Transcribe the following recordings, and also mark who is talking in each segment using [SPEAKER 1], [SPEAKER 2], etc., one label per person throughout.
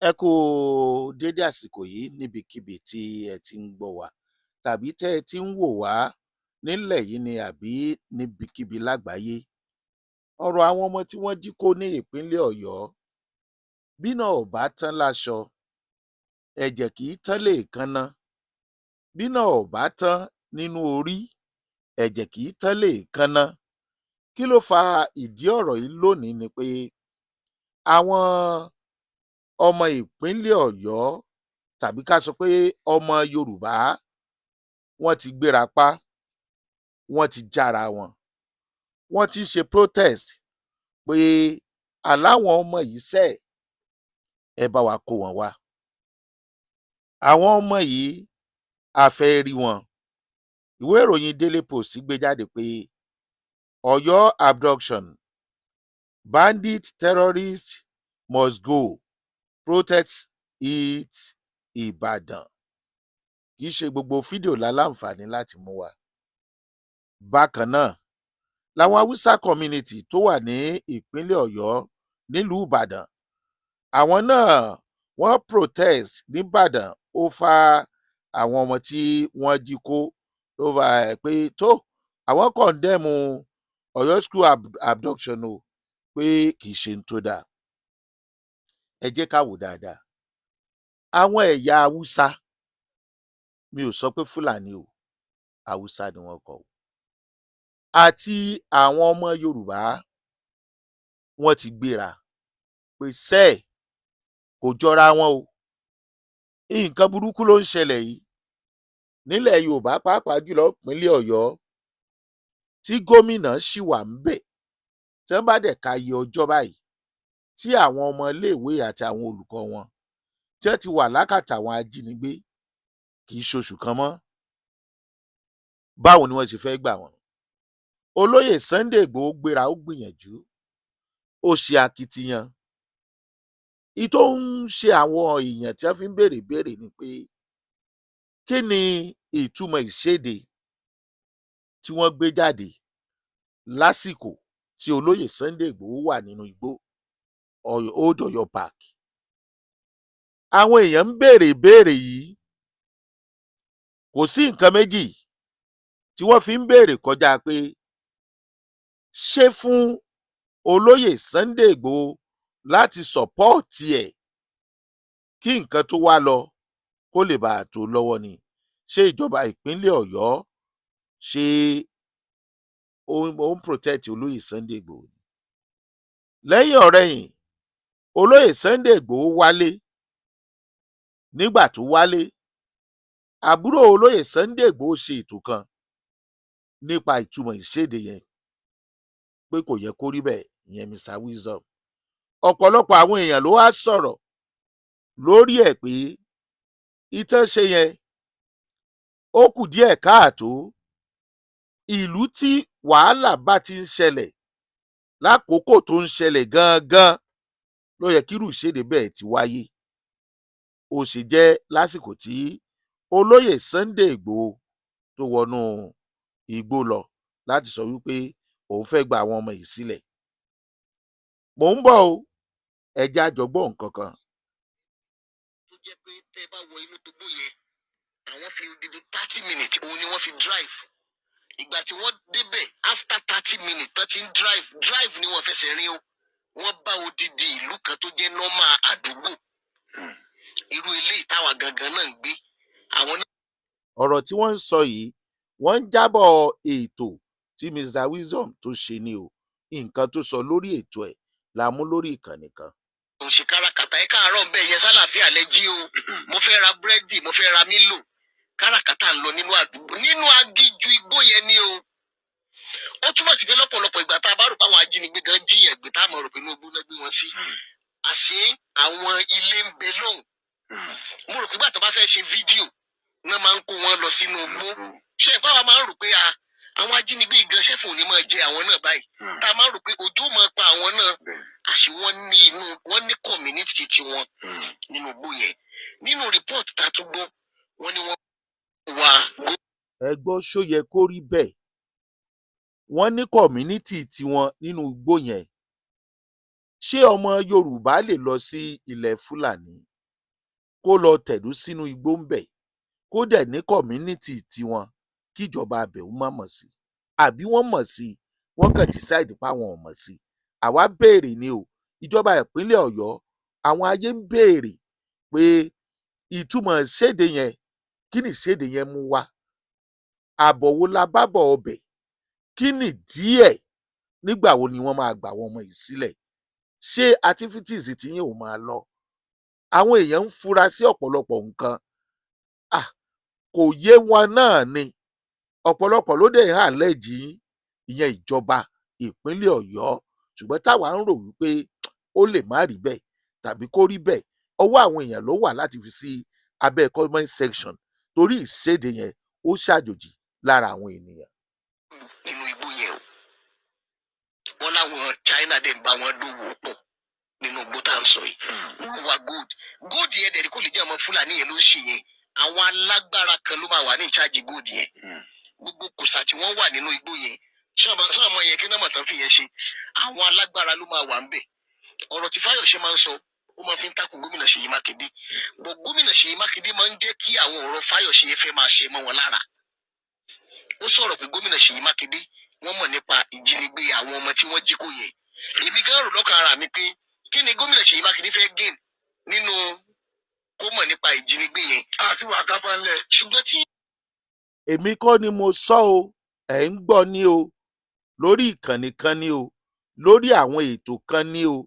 [SPEAKER 1] Ẹ kú dédé àsìkò yìí níbikíbi tí ẹ ti ń gbọ́ wa tàbí tẹ́ ẹ ti ń wò wá nílẹ̀ yìí ni àbí níbikíbi lágbàáyé. Ọ̀rọ̀ àwọn ọmọ tí wọ́n jí kó ní ìpínlẹ̀ Ọ̀yọ́, bíná ò bá tán láṣọ, ẹ̀jẹ̀ kì í tán léèékánná. Bíná ò bá tán nínú orí, ẹ̀jẹ̀ kì í tán léèékánná. Kí ló fa ìdí ọ̀rọ̀ yìí lónìí ni pé àwọn ọmọ ìpínlẹ̀ Ọ̀yọ́, tàbí ká sọ pé ọmọ Yorùbá, wọ́n ti gbéra pa, wọ́n ti jára wọn, wọ́n ti ń ṣe protest pé àláwọn ọmọ yìí sẹ̀, ẹ bá wa kó wọn wá. Àwọn ọmọ yìí, a fẹ́ rí wọn. Ìwé ìròyìn Daily Post gbé jáde pé Ọ̀yọ́ abduction, bandit terrorists must go, protest it Ìbàdàn. Kì í ṣe gbogbo fídíò la láǹfààní láti mú wá. Bákan náà làwọn Haúsá community tó wà ní ìpínlẹ̀ Ọ̀yọ́ nílùú Ìbàdàn, àwọn náà wọ́n protest nìbàdàn ó fa àwọn ọmọ tí wọ́n jí kó ló fà ẹ̀ pé tó àwọn condemn Ọ̀yọ́ school abduction o, pé kì í ṣe ń tó dáa. Ẹ jẹ́ ká wò dáadáa. Àwọn ẹ̀yà Haúsá, mi ò sọ pé Fúlàní o, Haúsá ni wọ́n kọ o, àti àwọn ọmọ Yorùbá, wọ́n ti gbéra pé sẹ́ẹ̀ kò jọra wọn o. Nǹkan burúkú ló ń ṣẹlẹ̀ yìí nílẹ̀ Yorùbá, pàápàá jùlọ ìpínlẹ̀ Ọ̀yọ́ tí gómìnà ṣì wà ńbẹ̀, tí wọ́n bá dẹ̀ ka iye ọjọ́ báyìí tí àwọn ọmọ iléèwé àti àwọn olùkọ́ wọn tí wọ́n ti wà lákàtà àwọn ajínigbé, kì í ṣoṣù kan mọ́. Báwo ni wọ́n ṣe fẹ́ gbà wọ́n? Olóyè Sunday Ìgbòho gbéra, ó gbìyànjú, ó ṣe akitiyan. Ìtò ń ṣe àwọn èèyàn tí wọ́n fi ń béèrè béèrè ni pé kí ni ìtumọ̀ ìséde tí wọ́n gbé jáde lásìkò tí olóyè Sunday Ìgbòho wà nínú igbó Old Ọ̀yọ́ Park? Àwọn èèyàn ń béèrè ìbéèrè yìí. Kò sí nǹkan méjì tí wọ́n fi ń béèrè kọjá pé ṣé fún olóyè Sunday Ìgbòho láti support ẹ̀ kí nǹkan tó wá lọ kó lè bàa tó lọ́wọ́ ni? Ṣé ìjọba ìpínlẹ̀ Ọ̀yọ́, ṣé ó ń protect olóyè Sunday Ìgbòho? Lẹ́yìn ọ̀rẹyìn, olóyè Sunday Ìgbòho wálé. Nígbà tó wálé, àbúrò olóyè Sunday Ìgbòho ṣe ètò kan nípa ìtumọ̀ ìséde yẹn pé kò yẹ kó rí bẹ́ẹ̀, ìyẹn Mr Wisdom. Ọ̀pọ̀lọpọ̀ àwọn èèyàn ló wá sọ̀rọ̀ lórí ẹ̀ pé ìtàn ṣe yẹn ó kù díẹ̀ káàtó. Ìlú tí wàhálà bá ti ń ṣẹlẹ̀ lákòókò tó ń ṣẹlẹ̀ gangan ló yẹ kírú ìséde bẹ́ẹ̀ ti wáyé. Ó sì jẹ́ lásìkò tí olóyè Sunday Ìgbòho tó wọnú igbó lọ láti sọ wípé òun fẹ́ gba àwọn ọmọ yìí sílẹ̀. Mò ń bọ̀ o, ẹ jẹ́ á jọ gbọ́ nǹkan kan.
[SPEAKER 2] Tó jẹ́ pé tẹ́ ẹ bá wọ inú igbó yẹn, àwọn fi odidi 30 minutes òun ni wọ́n fi drive. Ìgbà tí wọ́n débẹ̀, after 30 minutes tó ti ń drive, drive ni wọ́n fẹsẹ̀ rìn o, wọ́n bá odidi ìlú kan tó jẹ́ normal àdúgbò, irú eléyìí táwa gangan náà ń gbé, àwọn náà.
[SPEAKER 1] Ọ̀rọ̀ tí wọ́n ń sọ yìí, wọ́n ń jábọ̀ ètò tí Mr Wisdom tó ṣe ni o. Nǹkan tó sọ lórí ètò ẹ̀ la mú lórí ìkànnì kan.
[SPEAKER 2] Ń ṣe káràkátà. Ẹ káàárọ̀ ń bẹ̀ yẹn, sálàáfíà lẹ jí o. Mo fẹ́ ra búrẹ́dì, mo fẹ́ ra Milo. Káràkátà ń lọ nínú àdúgbò, nínú aginjù igbó yẹn ni o. Ó túmọ̀ sí pé lọ́pọ̀lọpọ̀ ìgbà tá a bá rò pé àwọn ajínigbé gan jíyàn gbé, tá a mọ̀ rò pé inú igbó náà gbé wọn sí, àṣé àwọn ilé ń bẹ lọ́hùn. Mo rò pé ìgbà tó bá fẹ́ ṣe fídíò náà máa ń kó wọn lọ sínú igbó. Ṣé ìpá wa máa ń rò pé a àwọn ajínigbé gan ṣẹ́fù ní máa jẹ àwọn náà báyìí, tá a máa ń rò pé òjò máa pa àwọn náà, àṣé wọ́n ní inú wọ́n ní community tiwọn nínú igbó yẹn. Nínú report tá a tún gbọ́, wọ́n ní wọ́n wà.
[SPEAKER 1] Ẹ gbọ́, ṣó yẹ kó rí bẹ́ẹ̀? Wọ́n ní community tiwọn nínú igbó yẹn. Ṣé ọmọ Yorùbá lè lọ sí ilẹ̀ Fúlàní? Kó lọ tẹ̀dó sínú igbó ń bẹ̀, kó dẹ̀ ní community tiwọn, kíjọba abẹ̀ ó má mọ̀ sí, àbí wọ́n mọ̀ sí, wọ́n kàn decide páwọn ò mọ̀ sí? Àwa béèrè ni o. Ìjọba ìpínlẹ̀ Ọ̀yọ́, àwọn ayé ń béèrè pé ìtumọ̀ ìséde yẹn, kí ni ìséde yẹn mú wá? Àbọ̀ wo la bá bọ̀ ọbẹ̀? Kí ni díẹ̀? Nígbà wo ni wọ́n máa gbà àwọn ọmọ yìí sílẹ̀? Ṣé activities tí yín ò máa lọ? Àwọn èèyàn ń fura sí ọ̀pọ̀lọpọ̀ nǹkan. Ah, kò yé wọn náà ni. Ọ̀pọ̀lọpọ̀ ló dẹ̀ hàn lẹ́jì yín, ìyẹn ìjọba ìpínlẹ̀ Ọ̀yọ́, ṣùgbọ́n táwa ń rò wípé ó lè má rí bẹ́ẹ̀ tàbí kó rí bẹ́ẹ̀. Ọwọ́ àwọn èèyàn ló wà láti fi sí abẹ́ comment section, torí ìséde yẹn, ó ṣàjòjì lára àwọn ènìyàn.
[SPEAKER 2] Nínú igbó yẹn o, wọn láwọn China dẹ̀ ń bá wọn dòwò pọ̀ nínú igbó tá à ń sọ yìí. Wọ́n wá gold. Gold yẹn dẹ̀ ni kò lè jẹ́ ọmọ Fúlàní yẹn ló ń ṣe yẹn. Àwọn alágbára kan ló máa wà ní ìcháàjì gold yẹn. Gbogbo kùsà tí wọ́n wà nínú igbó yẹn, sọ́ọ̀mọ yẹn, kí náà mọ̀ tán fi yẹn ṣe? Àwọn alágbára ló máa wà ń bẹ̀. Ọ̀rọ̀ tí Fáyọ̀ṣe máa ń sọ, ó máa fi ń takò gómìnà Ṣèyí Mákindé bọ̀. Gómìnà Ṣèyí Mákindé máa ń jẹ́ kí àwọn ọ̀rọ̀ Fáyọ̀ṣe yẹn fẹ́ máa ṣe mọ́ wọn lára. Ó sọ̀rọ̀ pé gómìnà Ṣèyí Mákindé, wọ́n mọ̀ nípa ìjínigbé àwọn ọmọ tí wọ́n jí kó yẹn. Èmi gan rò lọ́kàn ara mi pé kí ni gómìnà Ṣèyí Mákindé fẹ́ gain nínú kó mọ̀ nípa ìjínigbé yẹn?
[SPEAKER 3] Àti wàkàfà ńlẹ̀.
[SPEAKER 2] Ṣùgbọ́n tí
[SPEAKER 1] Èmi kọ́ ni mo sọ o, ẹ̀ ń gbọ́ ni o, lórí ìkànnì kan ni o, lórí àwọn ètò kan ni o.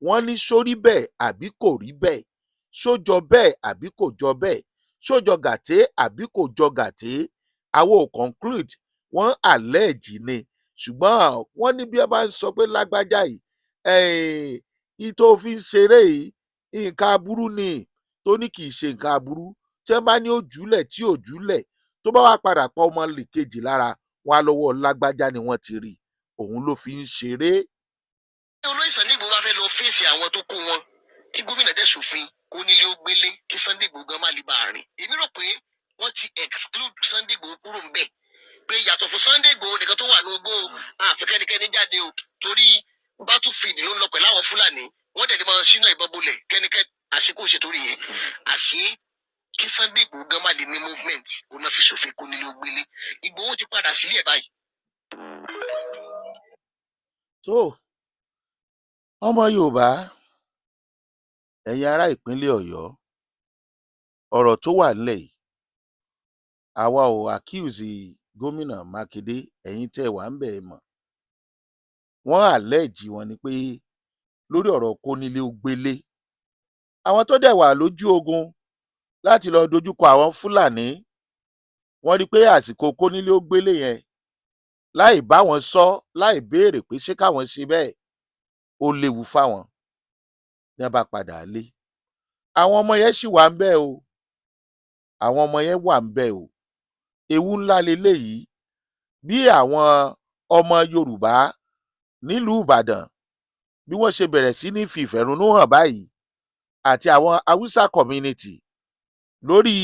[SPEAKER 1] Wọ́n ní ṣó rí bẹ́ẹ̀ àbí kò rí bẹ́ẹ̀? Ṣó jọ bẹ́ẹ̀ àbí kò jọ bẹ́ẹ̀? Ṣó jọ gàté àbí kò jọ gàté? Àwọn ò conclude, wọ́n allege ni. Ṣùgbọ́n wọ́n ní bí ẹ bá ń sọ pé lágbájá yìí, ìtò fi ń ṣeré yìí, nǹkan aburú ni, tó ní kì í ṣe nǹkan aburú, tí wọ́n bá ní òjúlẹ̀ tí òjúlẹ̀, tó bá wá padà pa ọmọ lè kejì lára wọn á, lọ́wọ́ lágbájá ni wọ́n ti rí, òun ló fi ń ṣeré.
[SPEAKER 2] Olóyè Sunday Igboho bá fẹ́ lọ fèsì àwọn tó kó wọn, tí gómìnà dẹ̀ ṣòfin kó nílé ó gbélé, kí Sunday Igboho gan má lè bá a rìn. Èmi rò pé wọ́n ti exclude Sunday Igboho kúrò ńbẹ̀, pé yàtọ̀ fún Sunday Igboho nìkan tó wà ní ogbó, àfikẹ́nikẹ́ni jáde o, torí battlefield ló ń lọ pẹ̀lú àwọn Fúlàní. Wọ́n dẹ̀ ní máa ṣínà ìbọn bolẹ̀ kẹ́nikẹ́ni àṣekó ṣètòrí yẹn, àṣé kí Sunday Igboho gan má lè ní movement, òun náà fi ṣòfin kó nílé ó gbélé. Igboho ti padà sílé ẹ̀ báyìí.
[SPEAKER 1] Tó, ọmọ Yorùbá, ẹ̀yin ará ìpínlẹ̀ Ọ̀yọ́, ọ̀rọ̀ tó wà nílẹ̀ yìí, àwa ò accuse gómìnà Mákindé. Ẹ̀yin tẹ́ ẹ wà ń bẹ̀ ẹ mọ̀, wọ́n allege wọn ni pé lórí ọ̀rọ̀ kónílé ó gbélé, àwọn tó dẹ̀ wà lójú ogun láti lọ dojúkọ àwọn Fúlàní, wọ́n rí i pé àsìkò kónílé ó gbélé yẹn, láì bá wọn sọ, láì béèrè pé ṣé káwọn ṣe bẹ́ẹ̀, ó léwu fáwọn, ní wọ́n bá padà lé. Àwọn ọmọ yẹn sì wà ń bẹ̀ o. Àwọn ọmọ yẹn wà ń bẹ̀ o. Ewu ńlá leléyìí. Bí àwọn ọmọ Yorùbá nílùú Ìbàdàn, bí wọ́n ṣe bẹ̀rẹ̀ sí ní fi ìfẹ̀hónú hàn báyìí, àti àwọn Haúsá community, lórí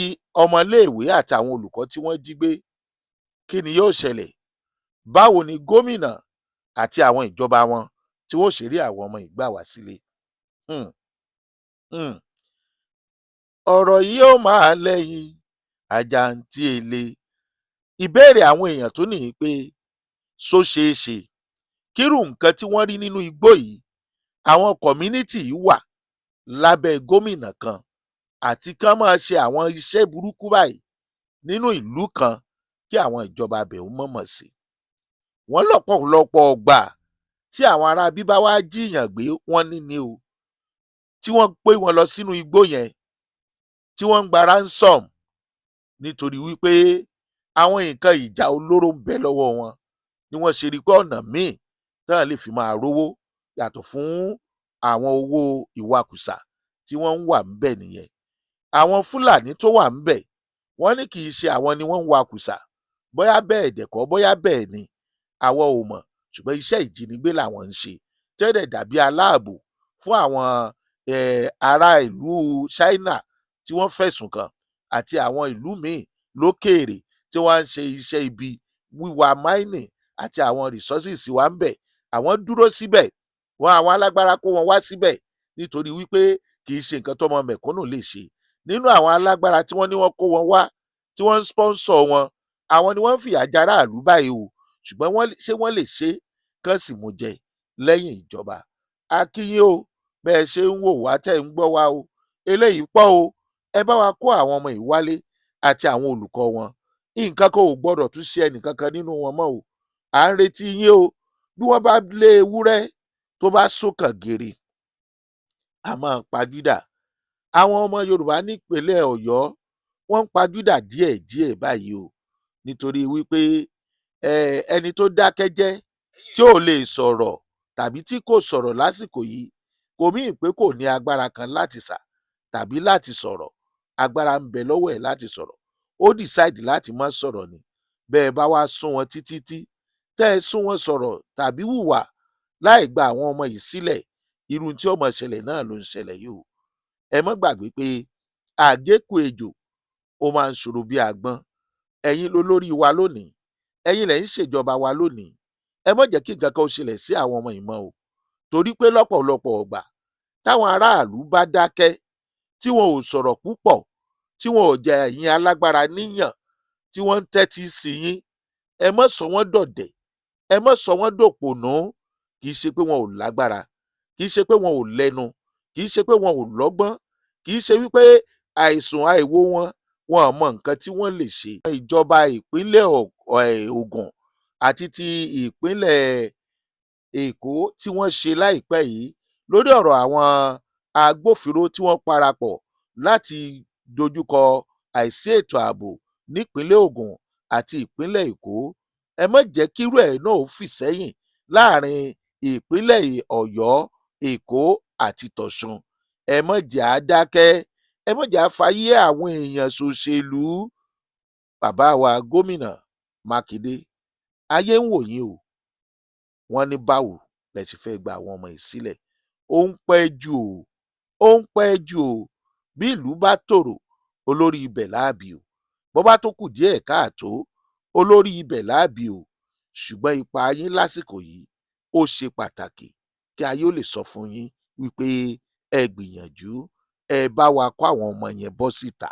[SPEAKER 1] ọmọléèwé àtàwọn olùkọ́ tí wọ́n jí gbé, kí ni yóò ṣẹlẹ̀? Báwo ni gómìnà àti àwọn ìjọba wọn tí wọ́n ṣe rí àwọn ọmọ ìgbà wá sílé? Ọ̀rọ̀ yìí ó máa lẹ́yìn àjàǹtí èlé. Ìbéèrè àwọn èèyàn tó nìyí pé ṣó ṣeé ṣe kírú nǹkan tí wọ́n rí nínú igbó yìí, àwọn community yìí wà lábẹ́ gómìnà kan, àti kán máa ṣe àwọn iṣẹ́ burúkú báyìí nínú ìlú kan, kí àwọn ìjọba abẹ̀ ó mọ̀mọ̀ sí wọ́n? Lọ́pọ̀lọpọ̀ ọgbà tí àwọn ará bíbá wá jíyàn gbé, wọ́n ní ni o, tí wọ́n gbé wọn lọ sínú igbó yẹn, tí wọ́n ń gba ransom, nítorí wípé àwọn nǹkan ìjà olóró ń bẹ lọ́wọ́ wọn, ni wọ́n ṣe rí i pé ọ̀nà míì tán lè fi máa rówó yàtọ̀ fún àwọn owó ìwakùsà tí wọ́n ń wà ńbẹ̀ nìyẹn. Àwọn Fúlàní tó wà ńbẹ̀, wọ́n ní kì í ṣe àwọn ni wọ́n ń wakùsà. Bóyá bẹ́ẹ̀ dẹ̀kọ́, bóyá bẹ́ẹ̀ ni, àwọn ò mọ̀, ṣùgbọ́n iṣẹ́ ìjínigbé làwọn ń ṣe, tẹ́lẹ̀ dàbí aláàbò fún àwọn ará ìlú China tí wọ́n fẹ̀sùn kàn, àti àwọn ìlú míì lókèèrè tí wọ́n ń ṣe iṣẹ́ ibi wíwa mining àti àwọn resources wa ń bẹ̀. Àwọn dúró síbẹ̀ wọn, àwọn alágbára kó wọn wá síbẹ̀, nítorí wípé kì í ṣe nǹkan tọmọ mẹ̀kúnnù lè ṣe. Nínú àwọn alágbára tí wọ́n ní wọ́n kó wọn wá, tí wọ́n ń sponsor wọn, àwọn ni wọ́n ń fìyà jẹ aráàlú báyìí o. Ṣùgbọ́n wọ́n ṣé wọ́n lè ṣe kán sì mú jẹ lẹ́yìn ìjọba? A kí yín o, bẹ́ẹ̀ ṣe ń wò wá tẹ́ ń gbọ́ wá o. Eléyìí pọ̀ o. Ẹ bá wa kó àwọn ọmọ yìí wálé àti àwọn olùkọ́ wọn. Nǹkan kan ò gbọ́dọ̀ tún ṣe ẹnìkankan nínú wọn mọ́ o. À ń retí yín o. Bí wọ́n bá lé ewúrẹ́ tó bá sókàn gèrè, a máa pajúdà. Àwọn ọmọ Yorùbá nípínlẹ̀ Ọ̀yọ́, wọ́n ń pajúdà díẹ̀díẹ̀ báyìí o, nítorí wípé ẹni tó dákẹ́ jẹ́ tí ò lè sọ̀rọ̀ tàbí tí kò sọ̀rọ̀ lásìkò yìí, kò míì pé kò ní agbára kan láti sà tàbí láti sọ̀rọ̀. Agbára ń bẹ lọ́wọ́ ẹ̀ láti sọ̀rọ̀. Ó decide láti má sọ̀rọ̀ ni. Bẹ́ẹ̀ bá wá sún wọn títí tí tẹ́ ẹ sún wọn sọ̀rọ̀ tàbí hùwà láì gba àwọn ọmọ yìí sílẹ̀, irú tí ó máa ṣẹlẹ̀ náà ló ń ṣẹlẹ̀ yìí o. Ẹ má gbàgbé pé àgékù ejò ó máa ń ṣòro bí agbọ́n. Ẹ̀yin lolórí wa lónìí, ẹ̀yin lẹ̀ ń ṣèjọba wa lónìí. Ẹ má jẹ́ kí nǹkan kan ó ṣẹlẹ̀ sí àwọn ọmọ yìí mọ́ o, torí pé lọ́pọ̀lọpọ̀ ọgbà táwọn aráàlú bá dákẹ́, tí wọn ò sọ̀rọ̀ púpọ̀, tí wọn ò jẹ ẹ̀yin alágbára níyàn, tí wọ́n ń tẹ́tí sí yín, ẹ má sọ wọ́n dọ̀dẹ̀, ẹ má sọ wọ́n dòpònú. Kì í ṣe pé wọn ò lágbára, kì í ṣe pé wọn ò lẹ́nu, kì í ṣe pé wọn ò lọ́gbọ́n, kì í ṣe wípé àìsùn àìwo wọn, wọn ò mọ nǹkan tí wọ́n lè ṣe. Ìjọba ìpínlẹ̀ Ògùn àti ti ìpínlẹ̀ Èkó tí wọ́n ṣe láìpẹ́ yìí lórí ọ̀rọ̀ àwọn agbófinró tí wọ́n parapọ̀ láti dojúkọ àìsí ètò ààbò nípínlẹ̀ Ògùn àti ìpínlẹ̀ Èkó, ẹ má jẹ́ kírú ẹ̀ náà ó fì sẹ́yìn láàrin ìpínlẹ̀ Ọ̀yọ́, Èkó àti tọ̀sùn. Ẹ má jẹ́ á dákẹ́, ẹ má jẹ́ á fayé àwọn èèyàn ṣòṣèlú. Bàbá wa gómìnà Mákindé, ayé ń wò yín o. Wọ́n ní báwo lẹ ṣe fẹ́ gba àwọn ọmọ yìí sílẹ̀? Ó ń pẹ́ jù o, ó ń pẹ́ jù o. Bí ìlú bá tòrò, olórí ibẹ̀ láàbì o. Bó bá tó kù díẹ̀ káàtó, olórí ibẹ̀ láàbì o. Ṣùgbọ́n ipa yín lásìkò yìí ó ṣe pàtàkì kí ayé ó lè sọ fún yín wípé ẹ gbìyànjú, ẹ bá wa kó àwọn ọmọ yẹn bọ́ síta.